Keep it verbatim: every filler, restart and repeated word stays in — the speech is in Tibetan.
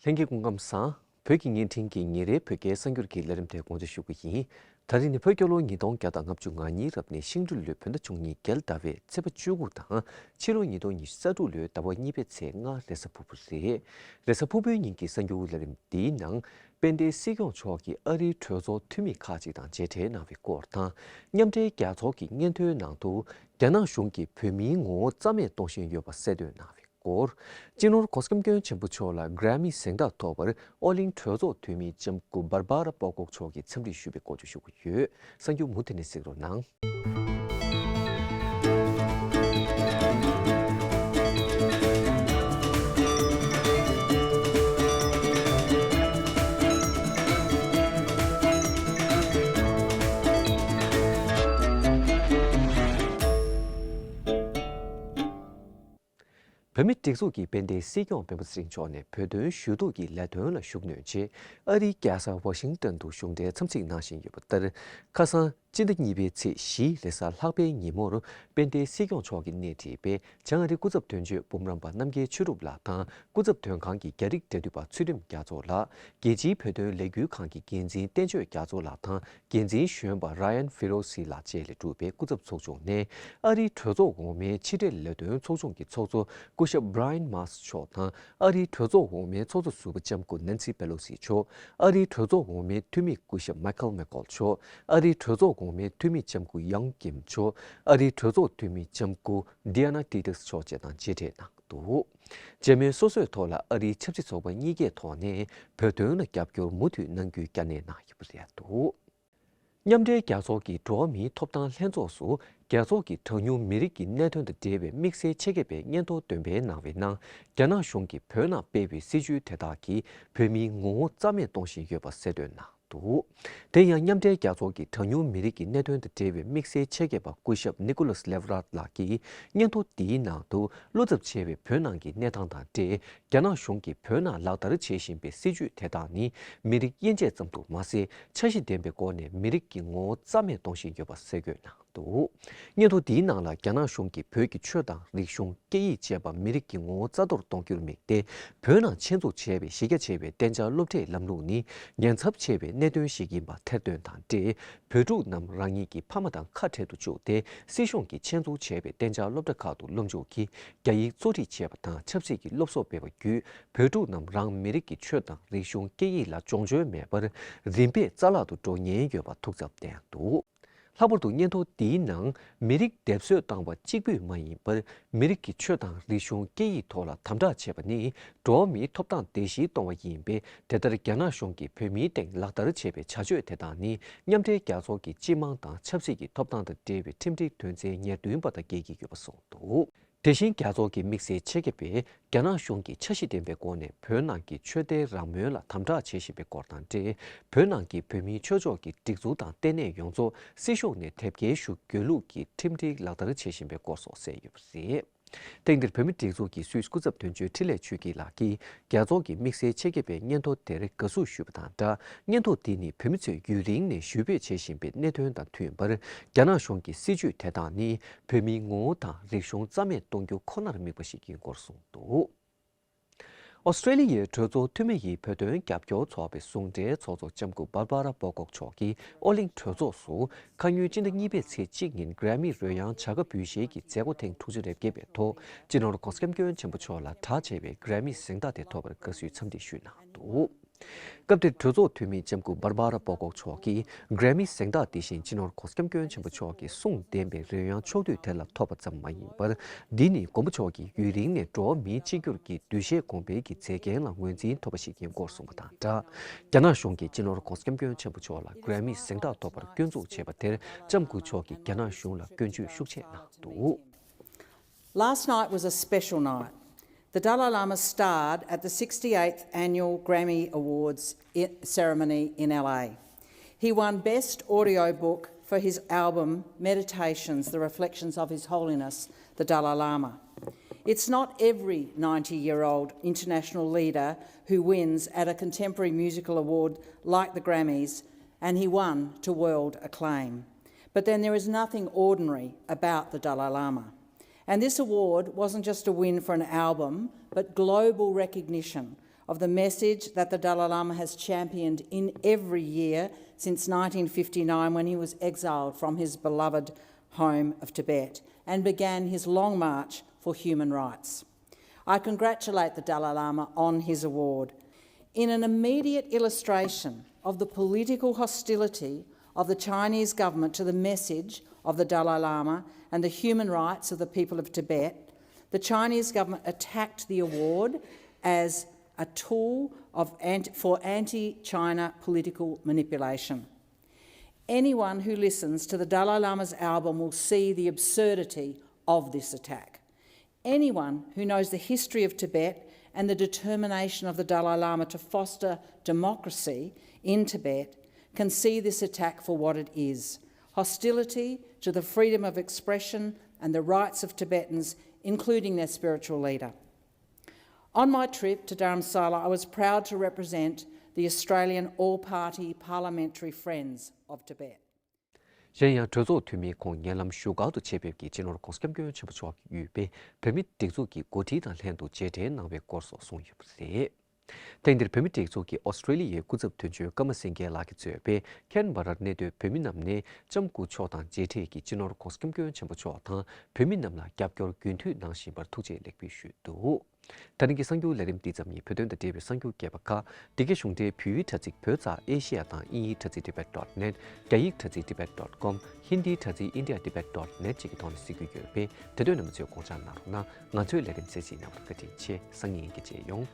ལྷན་རྒྱས་སྐུ་ཁམས་བཟང་། བོད་ཀྱི་བརྙན་འཕྲིན་གྱི་ཉིན་རེའི་བོད་སྐད་གསར་འགྱུར་གྱི་ལས་རིམ་དེ་དགོངས་འཇགས་ཞུ་གི་ཡིན། ད་རིང་ནི་བོད་རྒྱལ་ལོ་ཉིས་སྟོང་བརྒྱ་དང་ལྔ་བཅུ་ང་གཉིས་རབ་གནས་ཤིང་སྦྲུལ་ལོའི་བོད་ཟླ་བཅུ་གཉིས་རྒྱལ་ཟླ་བའི་ཚེས་པ་བཅུ་དགུ་དང་ཕྱི་ལོ་ཉིས་སྟོང་ཉི་ཤུ་རྩ་དྲུག་ལོའི་ཟླ་བ་གཉིས་པའི་ཚེས་ལྔ་རེས་གཟའ་ཕུར་བུ་རེད། རེས་གཟའ་ཕུར་བུའི་ཉིན་གྱི་གསར་འགྱུར་ལས་རིམ་འདིའི་ནང་དཔལ་ལྡན་སྲིད་སྐྱོང་མཆོག་གིས་ཨ་རིའི་གྲོས་ཚོགས་འཐུས་མི་ཁག་ཅིག་དང་མཇལ་འཕྲད་གནང་བའི་སྐོར་དང་། མཉམ་འབྲེལ་རྒྱལ་ཚོགས་ཀྱི་སྙན་ཐོའི་ནང་དུ་རྒྱ་ནག་གཞུང་གིས་བོད་མིའི་ངོ་བོ་རྩ་མེད་གཏོང་བཞིན་ཡོད་པ་གསལ་སྟོན་གནང་བའི་སྐོར། སྤྱི་ནོར་གོང་ས་སྐྱབས་མགོན་ཆེན་པོ་མཆོག་ལ་Grammy་གཟེངས་རྟགས་ཐོབ་པར་ཨོ་གླིང་གྲོས་ཚོགས་འཐུས་མི་ལྕམ་སྐུ་Barbara Pocock་མཆོག་གིས་འཚམས་འདྲི་ཞུས་པའི་སྐོར་བརྗོད་ཞུ་གི་ཡོད། གསར་འགྱུར་མུ་མཐུད་ནས་གཟིགས་རོགས་གནང་། བོད་མིའི་སྒྲིག་འཛུགས་ཀྱི་དཔལ་ལྡན་སྲིད་སྐྱོང་སྤེན་པ་ཚེ་རིང་མཆོག་ནས་བོད་དོན་ཞུ་གཏུག་གི་ལས་དོན་ལ་ཞུགས་གནང་རྗེས། ཨ་རིའི་རྒྱལ་ས་ཝ་ཤིང་ཏོན་དུ་གཞུང་འབྲེལ་འཚམས་གཟིགས་གནང་བཞིན་ཡོད་པ་ལྟར། ཁ་སང་སྤྱི་ཟླ་གཉིས་པའི་ཚེས་བཞི་རེས་གཟའ་ལྷག་པའི་ཉིན་མོར་དཔལ་ལྡན་སྲིད་སྐྱོང་མཆོག་གིས་སྣེ་ཁྲིད་པའི་བྱང་ཨ་རིའི་སྐུ་ཚབ་དོན་གཅོད་སྤུངས་རམས་པ་རྣམ་རྒྱལ་ཆོས་གྲུབ་ལགས་དང་། སྐུ་ཚབ་དོན་ཁང་གི་རྒྱ་རིགས་འབྲེལ་མཐུད་པ་ཚུལ་ཁྲིམས་རྒྱ་མཚོ་ལགས། རྒྱལ་སྤྱིའི་བོད་དོན་ལས་འགུལ་ཁང་གི་འགན་འཛིན་བསྟན་ཆོས་རྒྱ་མཚོ་ལགས་དང་། འགན་འཛིན་གཞོན་པ་Ryan Firoz་ལགས་བཅས་ལས་གྲུབ་པའི་སྐུ་ཚབ་ཚོགས་ཆུང་ནས། ཨ་རིའི་གྲོས་ཚོགས་འོག་མའི་ཕྱི་འབྲེལ་ལས་དོན་ཚོགས་ཆུང་གི་ཚོགས་གཙོ་སྐུ་ཞབས་Brian Mast་མཆོག་དང་། ཨ་རིའི་གྲོས་ཚོགས་འོག་མའི་ཚོགས་གཙོ་ཟུར་པ་ལྕམ་སྐུ་Nancy Pelosi་མཆོག་ཨ་རིའི་གྲོས་ཚོགས་འོག་མའི་འཐུས་མི་སྐུ་ཞབས་Michael McCaul་མཆོག་ཨ་རིའི་གྲོས་ཚོགས་འོག་མའི་འཐུས་མི་ལྕམ་སྐུ་Young Kim་མཆོག་ཨ་རིའི་གྲོས་ཚོགས་འཐུས་མི་ལྕམ་སྐུ་Diana Titus་མཆོག་བཅས་དང་མཇལ་འཕྲད་གནང་འདུག་མཇལ་མོལ་སོ་སོའི་ཐོག་ལ་ཨ་རིའི་ཆབ་སྲིད་ཚོགས་པ་གཉིས་ཀའི་ཐོག་ནས་བོད་དོན་ལ་རྒྱབ་སྐྱོར་མུ་མཐུད་གནང་རྒྱུའི་བསྐྱར་ནན་གནང་ཡོད་པ་རེད་འདུག་མཉམ་འབྲེལ་རྒྱལ་ཚོགས་ཀྱི་འགྲོ་བ་མིའི་ཐོབ་ཐང་ལྷན་ཚོགས་སུ་རྒྱལ་ཚོགས་ཀྱི་གྲངས་ཉུང་མི་རིགས་ཀྱི་གནད་དོན་དང་འབྲེལ་བའི་དམིགས་བསལ་ཆེད་ཁྱབ་པའི་སྙན་ཐོ་འདོན་སྤེལ་གནང་བའི་ནང་། རྒྱ་ནག་གཞུང་གིས་བོད་ནང་སྤེལ་བའི་སྲིད་བྱུས་དེ་དག་གིས་བོད་མིའི་ངོ་བོ་རྩ་མེད་གཏོང་བཞིན་ཡོད་པ་གསལ་སྟོན་གནང་འདུག་དེ་ཡང་མཉམ་འབྲེལ་རྒྱལ་ཚོགས་ཀྱི་གྲངས་ཉུང་མི་རིགས་ཀྱི་གནད་དོན་དང་འབྲེལ་བའི་དམིགས་བསལ་ཆེད་ཁྱབ་པ་སྐུ་ཞབས་Nicholas Levrat་ལགས་ཀྱིས་སྙན་ཐོ་འདིའི་ནང་དུ། བློ་འཚབ་ཆེ་བའི་བོད་ནང་གི་གནས་སྟངས་དང་འབྲེལ། རྒྱ་ནག་གཞུང་གིས་བོད་ནང་ལག་བསྟར་བྱེད་བཞིན་པའི་སྲིད་བྱུས་དེ་དག་ནི། མི་རིགས་དབྱེ་འབྱེད་ཙམ་དུ་མ་ཟད། འཆར་གཞི་ལྡན་པའི་སྒོ་ནས་མི་རིགས་ཀྱི་ངོ་བོ་རྩ་མེད་གཏོང་བཞིན་ཡོད་པ་གསལ་བཀོད་གནང་འདུག་སྙན་ཐོ་འདིའི་ནང་ལ། རྒྱ་ནག་གཞུང་གིས་བོད་ཀྱི་ཆོས་དང་རིག་གཞུང་། སྐད་ཡིག་བཅས་པ་མི་རིགས་ཀྱི་ངོ་བོ་རྩ་གཏོར་གཏོང་རྒྱུར་དམིགས་ཏེ། བོད་ནང་ཆེད་འཛུགས་བྱས་པའི་གཞི་རྒྱ་ཆེ་བའི་གཏན་འཇགས་སློབ་གྲྭའི་ལམ་ལུགས་ནི། ཉེན་ཚབས་ཆེ་བའི་གནད་དོན་ཞིག་ཡིན་པ་ཐེར་འདོན་དང་འབྲེལ། བོད་ཕྲུག་རྣམས་རང་ཉིད་ཀྱི་ཕ་མ་དང་ཁ་བྲལ་དུ་བཅུག་སྟེ། སྲིད་གཞུང་གིས་ཆེད་འཛུགས་བྱས་པའི་གཏན་འཇགས་སློབ་གྲྭ་ཁག་ཏུ་སློབ་འཇུག་གིས་རྒྱ་ཡིག་གཙོ་ཁྲིད་བྱས་པ་དང་། ཆབ་སྲིད་ཀྱི་སློབ་གསོ་སྤེལ་བ་བརྒྱུད། བོད་ཕྲུག་རྣམས་རང་མི་རིགས་ཀྱི་ཆོས་དང་རིག་གཞུང་། སྐད་ཡིག་ལ་སྦྱོང་བརྗོད་མེད་པར། རིམ་པས་རྩ་བརླག་ཏུ་འགྲོ་ཉེན་ཡོད་པ་ཐུགས་འཚབ་བསྟན་འདུག་ལྷག་པར་དུ་སྙན་ཐོ་འདིའི་ནང་། མི་རིགས་སྡེབ་གསོད་བཏང་བ་གཅིག་པུས་མ་ཡིན་པར། མི་རིགས་ཀྱི་ཆོས་དང་རིག་གཞུང་། སྐད་ཡིག་ཐོག་ལ་དམ་དྲག་བྱས་པ་ནི། འགྲོ་བ་མིའི་ཐོབ་ཐང་བརྡལ་བཤིག་གཏོང་བ་ཡིན་པས། དེ་ལྟར་རྒྱ་ནག་གཞུང་གིས་བོད་མིའི་སྟེང་ལག་བསྟར་བྱས་པའི་བྱ་སྤྱོད་དེ་དག་ནི། མཉམ་འབྲེལ་རྒྱལ་ཚོགས་ཀྱི་སྤྱི་དམངས་དང་ཆབ་སྲིད་ཀྱི་ཐོབ་ཐང་དང་འབྲེལ་བའི་ཁྲིམས་སྒྲིག་དོན་ཚན་ཉེར་བདུན་པ་དང་འགལ་གྱི་ཡོད་པ་གསུངས་འདུག་དེ་བཞིན་རྒྱལ་ཚོགས་ཀྱི་དམིགས་བསལ་ཆེད་ཁྱབ་པས། རྒྱ་ནག་གཞུང་གིས་འཆར་གཞི་ལྡན་པའི་སྒོ་ནས་བོད་ནང་གི་ཆོས་དད་རང་མོས་ལ་དམ་དྲག་བྱེད་བཞིན་པའི་སྐོར་དང་འབྲེལ། བོད་ནང་གི་བོད་མིའི་ཆོས་ཕྱོགས་ཀྱི་སྒྲིག་འཛུགས་དང་ལྟེ་གནས་ཡོངས་རྫོགས་སྲིད་གཞུང་ནས་དེབ་སྐྱེལ་ཞུ་དགོས་ལུགས་ཀྱི་ཁྲིམས་སྒྲིག་ལག་བསྟར་བྱེད་བཞིན་པའི་སྐོར་སོགས་གསལ་ཡོད་པ་རེད། ཐེངས་འདིར་བོད་མིའི་སྒྲིག་འཛུགས་ཀྱི་སུད་སི་སྐུ་ཚབ་དོན་གཅོད་འཕྲིན་ལས་ཆོས་སྐྱིད་ལགས་ཀྱིས། རྒྱལ་ཚོགས་ཀྱི་དམིགས་བསལ་ཆེད་ཁྱབ་པའི་སྙན་ཐོ་དེར་དགའ་བསུ་ཞུས་པ་དང་སྦྲགས། སྙན་ཐོ་འདི་ནི་བོད་མི་ཚོས་ཡུན་རིང་ནས་ཞུ་འབོད་བྱེད་བཞིན་པའི་གནད་དོན་དང་མཐུན་པར། རྒྱ་ནག་གཞུང་གི་སྲིད་བྱུས་དེ་དག་ནི། བོད་མིའི་ངོ་བོ་དང་རིག་གཞུང་རྩ་མེད་གཏོང་རྒྱུ་ཁོ་ནར་དམིགས་པ་ཞིག་ཡིན་སྐོར་གསུངས་འདུག་ཨོ་སི་ཀྲེ་ལི་ཡའི་གྲོས་ཚོགས་འཐུས་མི་ཡི་བོད་དོན་རྒྱབ་སྐྱོར་ཚོགས་པའི་ཟུང་འབྲེལ་ཚོགས་གཙོ་ལྕམ་སྐུ་Barbara Pocock་མཆོག་གིས་ཨོ་གླིང་གྲོས་ཚོགས་སུ། ཁ་སྔོན་སྤྱི་ཟླ་གཉིས་པའི་ཚེས་གཅིག་ཉིན་Grammy་རོལ་དབྱངས་བྱ་དགའ་འབུལ་བཞེས་ཀྱི་མཛད་སྒོ་ཐེངས་དྲུག་ཅུ་རེ་བརྒྱད་པའི་ཐོག་སྤྱི་ནོར་༧གོང་ས་༧སྐྱབས་མགོན་ཆེན་པོ་མཆོག་ལ་གྲགས་ཆེ་བའི་Grammy་གཟེངས་རྟགས་དེ་ཐོབ་པར་དགའ་བསུའི་འཚམས་འདྲི་ཞུས་གནང་འདུག་སྐབས་དེར་གྲོས་ཚོགས་འཐུས་མི་ལྕམ་སྐུ་Barbara Pocock་མཆོག་གིས་Grammy་གཟེངས་རྟགས་དེ་བཞིན་སྤྱི་ནོར་༧གོང་ས་༧སྐྱབས་མགོན་ཆེན་པོ་མཆོག་གི་གསུང་ལྡན་པའི་རོལ་དབྱངས་ཕྱོགས་བསྡུས་དེ་ལ་ཐོབ་པ་ཙམ་མ་ཡིན་པར། འདི་ནི་མགོན་པོ་མཆོག་གིས་ཡུན་རིང་ནས་འགྲོ་བ་མིའི་གཅིག་གྱུར་གྱི་འདུ་ཤེས་གོང་འཕེལ་གྱི་མཛེས་རྒྱན་ལ་ངོས་འཛིན་ཐོབ་པ་ཞིག་ཡིན་སྐོར་གསུངས་པ་དང་སྦྲགས། རྒྱ་ནག་གཞུང་གིས་སྤྱི་ནོར་༧གོང་ས་༧སྐྱབས་མགོན་ཆེན་པོ་མཆོག་ལ་Grammy་གཟེངས་རྟགས་ཐོབ་པར་སྐྱོན་འཛུགས་བྱས་པ་དེར་ལྕམ་སྐུ་མཆོག་གིས་རྒྱ་ནག་གཞུང་ལ་སྐྱོན་བརྗོད་ཤུགས་ཆེ་གནང་འདུག Last night was a special night. The Dalai Lama starred at the sixty-eighth Annual Grammy Awards i- ceremony in L A. He won Best Audiobook for his album Meditations, The Reflections of His Holiness the Dalai Lama. It's not every ninety year old international leader who wins at a contemporary musical award like the Grammys, and he won to world acclaim. But then there is nothing ordinary about the Dalai Lama. And this award wasn't just a win for an album, but global recognition of the message that the Dalai Lama has championed in every year since nineteen fifty-nine, when he was exiled from his beloved home of Tibet and began his long march for human rights. I congratulate the Dalai Lama on his award. In an immediate illustration of the political hostility of the Chinese government to the message of the Dalai Lama and the human rights of the people of Tibet, the Chinese government attacked the award as a tool of anti, for anti-China political manipulation. Anyone who listens to the Dalai Lama's album will see the absurdity of this attack. Anyone who knows the history of Tibet and the determination of the Dalai Lama to foster democracy in Tibet can see this attack for what it is: hostility to the freedom of expression and the rights of Tibetans, including their spiritual leader. On my trip to Dharamsala, I was proud to represent the Australian All-Party Parliamentary Friends of Tibet. གཞན་ཡང་གྲོས་ཚོགས་འཐུས་མིའི་ཁོང་ངན་ལམ་ཞུ་གར་དུ་ཆེད་ཕེབས་ཀྱིས་སྤྱི་ནོར་༧གོང་ས་༧སྐྱབས་མགོན་ཆེན་པོ་མཆོག་ཡུལ་དཔོན་བོད་མིའི་སྒྲིག་འཛུགས་ཀྱི་འགོ་ཁྲིད་དང་ལྷན་དུ་མཇལ་འཕྲད་གནང་བའི་སྐོར་སོགས་གསུངས་ཡོད་པ་རེད། ཐེངས་འདིར་བོད་མིའི་སྒྲིག་འཛུགས་ཀྱི་ཨོ་སི་ཀྲེ་ལི་ཡའི་སྐུ་ཚབ་དོན་གཅོད་ཀརྨ་སེང་གེ་ལགས་ཀྱིས་གཙོས་པའི་ཁེན་བྷ་རར་གནས་སྡོད་བོད་མི་རྣམས་ནས་ལྕམ་སྐུ་མཆོག་དང་མཇལ་འཕྲད་ཀྱིས་སྤྱི་ནོར་༧གོང་ས་༧སྐྱབས་མགོན་ཆེན་པོ་མཆོག་དང་བོད་མི་རྣམས་ལ་རྒྱབ་སྐྱོར་རྒྱུན་མཐུད་གནང་བཞིན་པར་ཐུགས་རྗེ་ལེགས་འབུལ་ཞུས་འདུག་ད་རིང་གི་གསར་འགྱུར་ལས་རིམ་འདི་ཙམ་ཡིན། བོད་དོན་དང་འབྲེལ་བའི་གསར་འགྱུར་རྒྱས་པ་ཁག་འདི་གའི་གཞུང་འབྲེལ་བོད་ཡིག་དྲ་ཚིགས་བོད་ཙ་ཨེ་ཤེ་ཡ་དང་དབྱིན་ཡིག་དྲ་ཚིགས་tibet dot net། རྒྱ་ཡིག་དྲ་ཚིགས་tibet dot com། ཧིན་དིའི་དྲ་ཚིགས་india tibet dot net བཅས་ཀྱི་ཐོག་ནས་གཟིགས་རྒྱུ་ཡོད་པས། དེ་དོན་རྣམ་པ་ཚོས་དགོངས་འཇགས་གནང་རོགས་གནང་། ང་ཚོའི་ལས་རིམ་གསན་གཟིགས་གནང་བར་བཀའ་དྲིན་ཆེ། སང་ཉིན་གྱི་མཇལ་ཡོང་།